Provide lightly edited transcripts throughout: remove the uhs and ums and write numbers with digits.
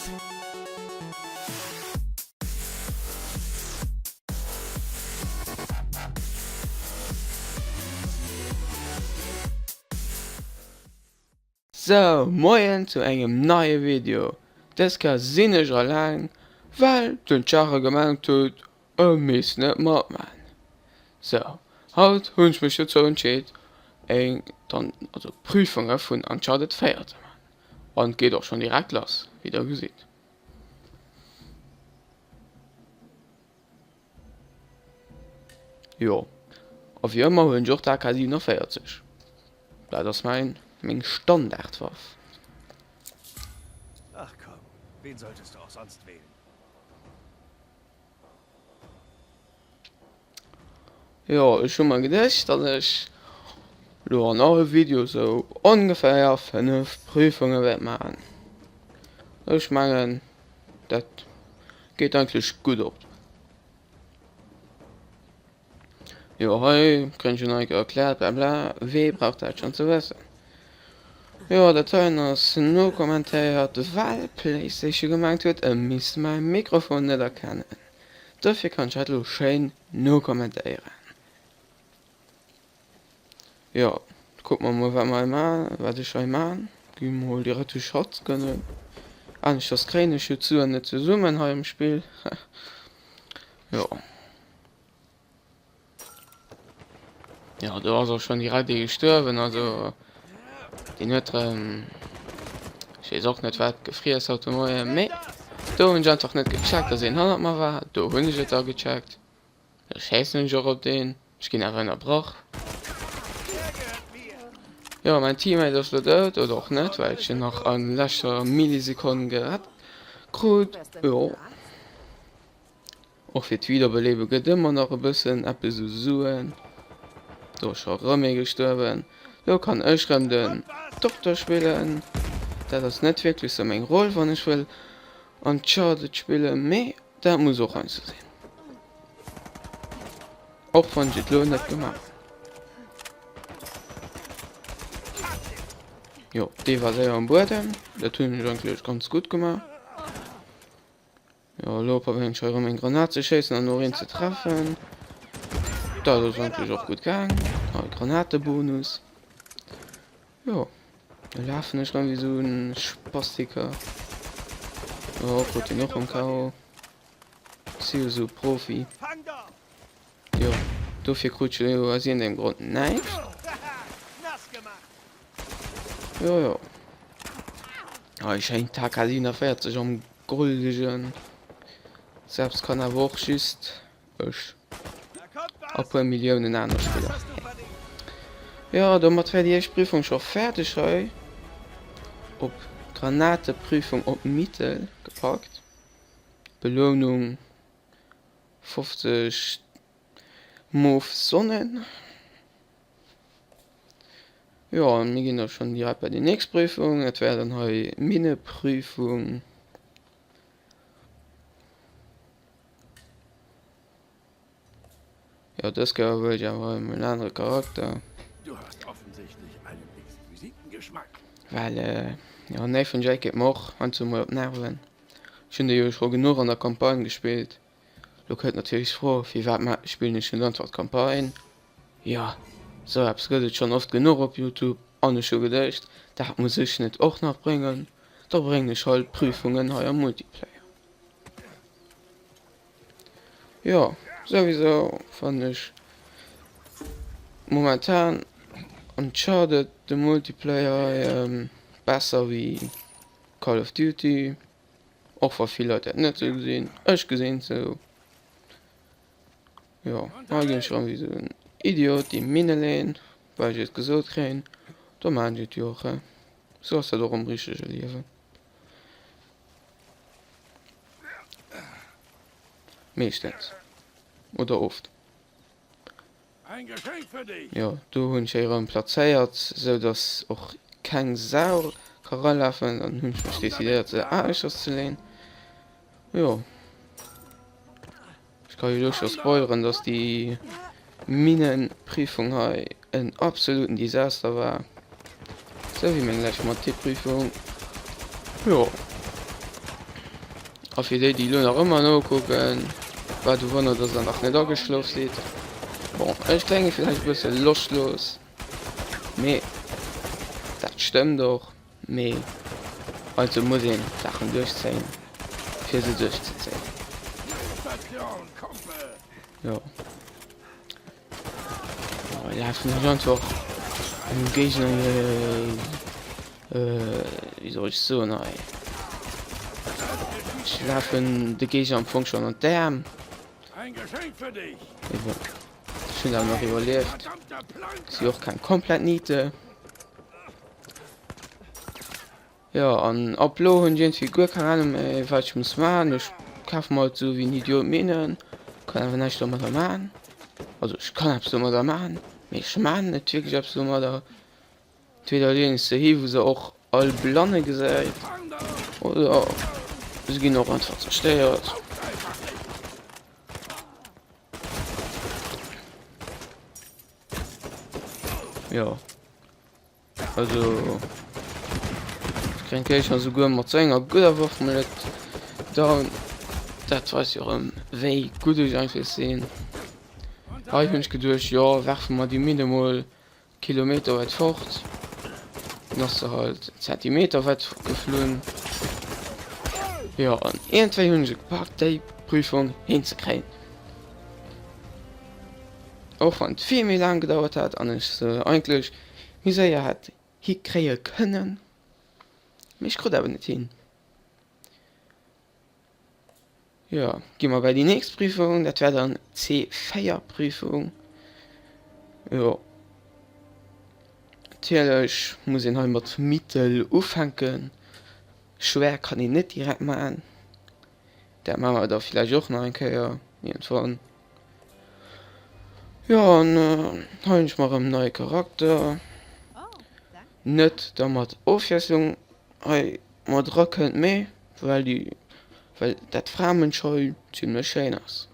Sou, moien zu engem neie Video. Dës Kéier sinn ech alleng, well den Chara gemengt huet, e misst net matman. Sou, haut hunn ech mech dozou entscheet, eng, dann, also Prüfunge vun Uncharted 4 ze man. An et geet och schonn direkt lass, wéi der gesitt. Jo, a wéi ëmmer huelen ech och d'AK 47. Dat ass mäin, meng Standardwaff. Ach komm, wen solltest du auch sonst wählen? Jo, ech hu mer geduecht, datt ech lo an all Video sou ongeféier 5 Prüfunge wäert maachen. Ech mengen, dat geet eigentlech gutt op. Jo, hei kréien ech jo nach eng Kéier erkläert, bla bla, wee brauch dat schonn ze wëssen. Jo, dat heien ass nokommentéiert, well PlayStation gemengt huet, e misst mäi Mikrofon net erkennen. Dofir kann ech dat elo schéin nokommentéieren. Jo, kucke mer mol wat mer hei man, wat ech hei man. Gi mol direkt de Shotgun. Aneschters kréien ech jo d'Suen net zesummen hei am Spill. Jo. Jo, do ass och schonn direkt ee gestuerwen, also deen huet erëm, ech weess och net wat, gefriess haut de Moien, mee do hunn ech einfach net gecheckt, dass een hannert mer war. Do hunn ech et da gecheckt. Da schéissen ech och op deen. Ech ginn awer ënnerbrach. Jo, mäin Teammate ass lo dout, oder och net, well ech en nach a leschter Millisekonn gerett krut. Jo. Och fir d'Wiederbeliewe gëtt ëmmer nach e bëssen eppes u Suen. Do ass scho rëm ee gestuerwen. Lo kann ech rëm den Dokter spillen. Dat ass net wierklech sou meng Roll, wann ech wëll Uncharted spillen, mee dat muss och heiansdo sinn. Och wann ech et lo net gemaach hunn. Jo, dee war séier am Buedem. Dat hunn ech eigentlech ganz gutt gemaach. Jo, elo probéieren ech hei erëm eng Granat ze schéissen an och een ze treffen. Dat ass eigentlech och gutt gaang. Hei Granatebonus. Jo, da lafen ech rëm wéi esou en Spastiker. Jo, krut deen och rëm KO. Si jo sou Profi. Jo, dofir krut ech jo aus iergendengem Grond näischt. Jo, jo. Hei schéin d'HK 47 am goldegen. Selbst kann awer och just ech a puer Milliounen aner Spiller. Jo, domat wär déi éischt Prüfung scho fäerdeg hei. Op Granateprüfung op Mittel gepackt. Belounung 50 Moof Sonnen. Jo, an mir ginn da schon direkt bei déi nächst Prüfung. Dat wär dann hei Minneprüfung. Jo, dës Kéier wëll ech awer hei emol en anere Charakter. Du hast offensichtlich einen exquisiten Geschmack. Well, jo, Nathan Drake geet mer och heiansdo mol op d'Nerven. Ech hunn déi jo scho genuch an der Campagne gespillt. Lo kënnt natierlech d'Fro, firwat spillen ech net einfach d'Campagne? Jo, sou eppes gëtt et schonn oft genuch op Youtube an ech hu geduecht, dat muss ech net och nach bréngen, da bréngen ech halt d'Prüfungen hei am Multiplayer. Jo, souwisou fannen ech momentan Uncharted de Multiplayer besser wéi Call of Duty, och wa vill Leit dat net sou gesinn, ech gesinn et sou. Jo, hei ginn ech erëm wéi sou en Idiot déi Minne leen, well ech et gesot kréien, da maan ech et jo och, he. Sou ass dat och am richtege Liewen. Meeschtens. Oder oft. Jo, do hunn ech erëm plazéiert, sou dass och keng Sau ka ralafen. Dann hunn ech mech decidéiert se aneschters ze leen. Jo, ech ka jo elo scho spoileren, dass déi Minenprüfung hei en absoluten Desaster war. Sou wéi meng lescht Matheprüfung. Jo. A fir déi, déi elo nach ëmmer nokucken, wat e Wonner, dass der nach net ageschlof sidd. Bon, ech klénge villäicht e bësse loschtlos, mee dat stëmmt och. Mee also muss een d'Saachen duerchzéien, fir se duerchzezéien. Jo. Hei lafen ech einfach engem Géigner wéi soll ech soen hei ech lafen de Géigner am Fong schon an d'Äerm. Mee bon, ech hunn awer nach iwwerlieft. Si och keng komplett Niete. Jo, an ab lo hunn ech iergendwéi guer keng Ahnung méi, wat ech muss maachen. Ech kafe mer halt esou wéi en Idiot Minen, kann awer näischt domadder maachen. Also ech kann eppes domadder maachen, mee ech maachen net wierklech eppes domadder. Entweder leeën ech se hi wou se och all Blanne gesäit, oder se ginn och einfach zerstéiert. Jo. Also ech kréien d'Géigner souguer mat sou enger gudder Waff mol net down. Dat weist jo erëm wéi gutt ech einfach sinn. Hei hunn ech geduecht, jo werfe mer déi Mine mol Kilometer wäit fort. Dann ass se halt Zentimeter wäit geflunn. Jo an iergendwéi hunn ech et gepackt déi Prüfung hinzekréien. Och wann et vill méi laang gedauert hat an ech se eigentlech méi séier hätt hikréie kënnen, mee ech krut awer net hin. Jo, gi mer bei déi nächst Prüfung, dat war dann C4 Prüfung. Jo, natierlech muss een hei mat Mittel ufänken, schwer kann een net direkt man. Dat maache mer da villäicht och nach eng Kéier iergendwann. Jo, an hei hunn ech mer erëm en neie Charakter. Net dermat Ofwiesslung hei mat erakënnt, mee well déi, well dat Framënsch hei zimlech schéin ass.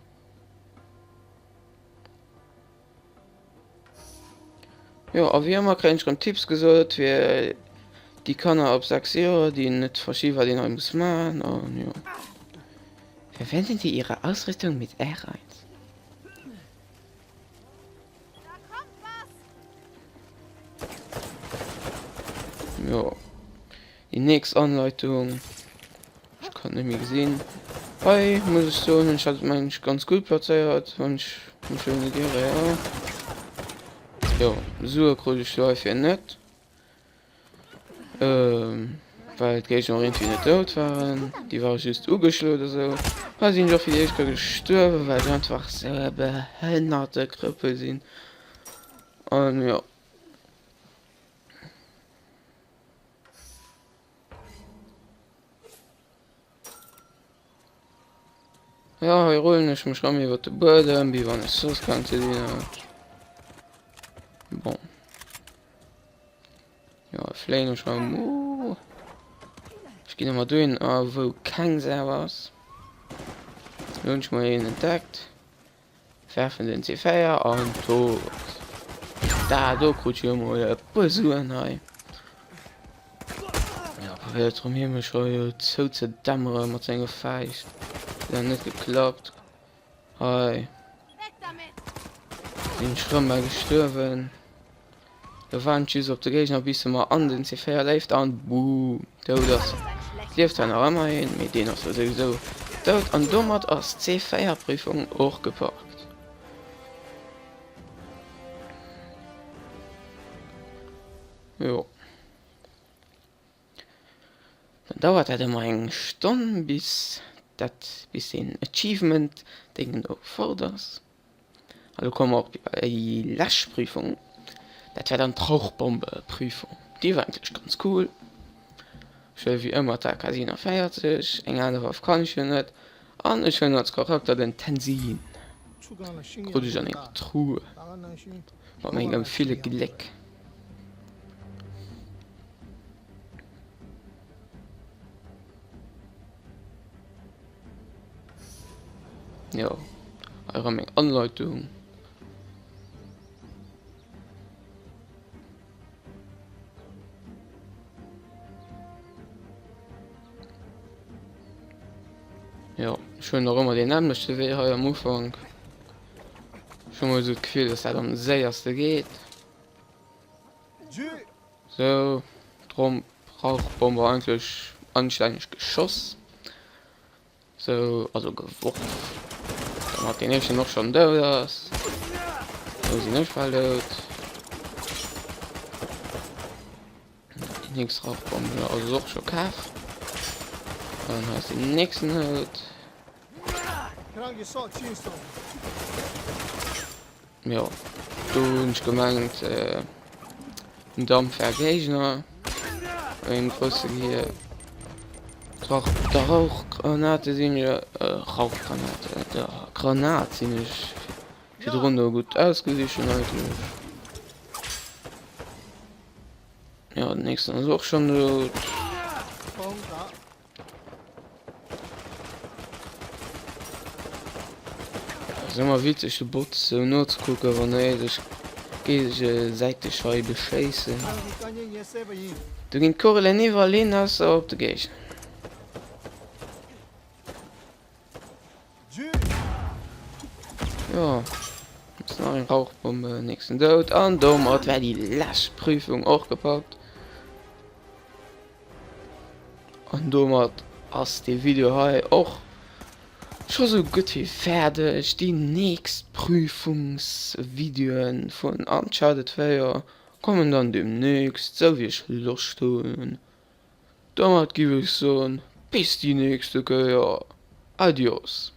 Jo, a wéi ëmmer kréien ech rëm Tipps gesot fir déi Kanner ab 6 Joer, déi net versti wat een hei muss maachen an jo. Verwenden Sie Ihre Ausrüstung mit R1. Jo, déi nächst Anleitung. Ech kann net méi gesinn. Hei muss ech soen, hunn ech dat mengen ech ganz gutt plazéiert, wann ech mech elo net iere, jo. Jo, Sue krut ech do heifir net. Well d'Géigner och iergendwéi net dout waren. Déi ware just ugeschloen oder sou. Hei sinn ech och fir déi éischt Kéier gestuerwen, well ech einfach sou e behënnerte Krëppel sinn. An jo. Ja, hei rullen ech mech rëm iwwer de Buedem, wéi wann ech soss keng ze dinn hätt. Bon. Ja, fléien ech rëm. Uh. Ech ginn ëmmer dohin, a wou keng Sau ass. Lo hunn ech mol een entdeckt. Werfen den C4 an tot. Da do krut jo mol e puer Suen hei. Ja, probéiert rëm hie mech hei zou ze dämmere mat senge Fäischt. Huet awer net geklappt. Hei sinn ech rëm mol gestuerwen. Do waarden ech just op de Géigner bis e mer an den C4 léift an boom, dout ass. Et lieft zwar nach ëmmer een, mee deen ass jo souwisou dout an domat ass d'C4 Prüfung och gepackt. Jo. Dann dauert dat ëmmer eng Stonn bis dat bis deen Achievement Déngen do fort ass. A lo komme mer op déi lescht Prüfung, dat war dann d'Rauchbombeprüfung. Déi war eigentlech ganz cool. Ech huele wéi ëmmer d'AK 47, eng aner Waff kann ech jo net. An ech huelen als Charakter den Tenzin. Krut ech an enger Truhe mat mengem ville Gléck. Jo, hei erëm eng Anleitung. Jo, ech huelen och ëmmer deen nämmlechte Wee hei am Ufank. Ech hu mol esou d'Gefill, dass dat am séierste geet. Sou, d'Romp Rauchbomb war eigentlech anstänneg geschoss. Sou, also geworf. Domat deen éischten och schonn dout ass. Lo sinn ech bal dout. Déi nächst Rauchbomb hunn ech also och scho kaf. An hei ass deen nächsten dout. Jo, do hunn ech gemengt, den Damp wär Géigner. Een grousse Gehier. Rauch, der Rauchgranate sinn jo, Rauchgranate, der Granat sinn ech virdrun do gutt ausgewichen eigentlech. Jo, den nächsten ass och schonn dout. Ass ëmmer witzeg de Bots sou nozekucken wann déi sech géigesäiteg hei beschéissen. Do ginn d'Kugelen iwwerall hin ausser op de Géigner. Jo, ass nach eng Rauchbombe, nächsten dout an domat war déi lescht Prüfung och gepackt. An domat ass dee Video hei och scho sou gutt wéi fäerdeg. Déi nächst Prüfungsvideoen vun Uncharted 4 kommen dann demnächst, sou wéi ech Loscht hunn. Domat giff ech soen, bis déi nächste Kéier, adios.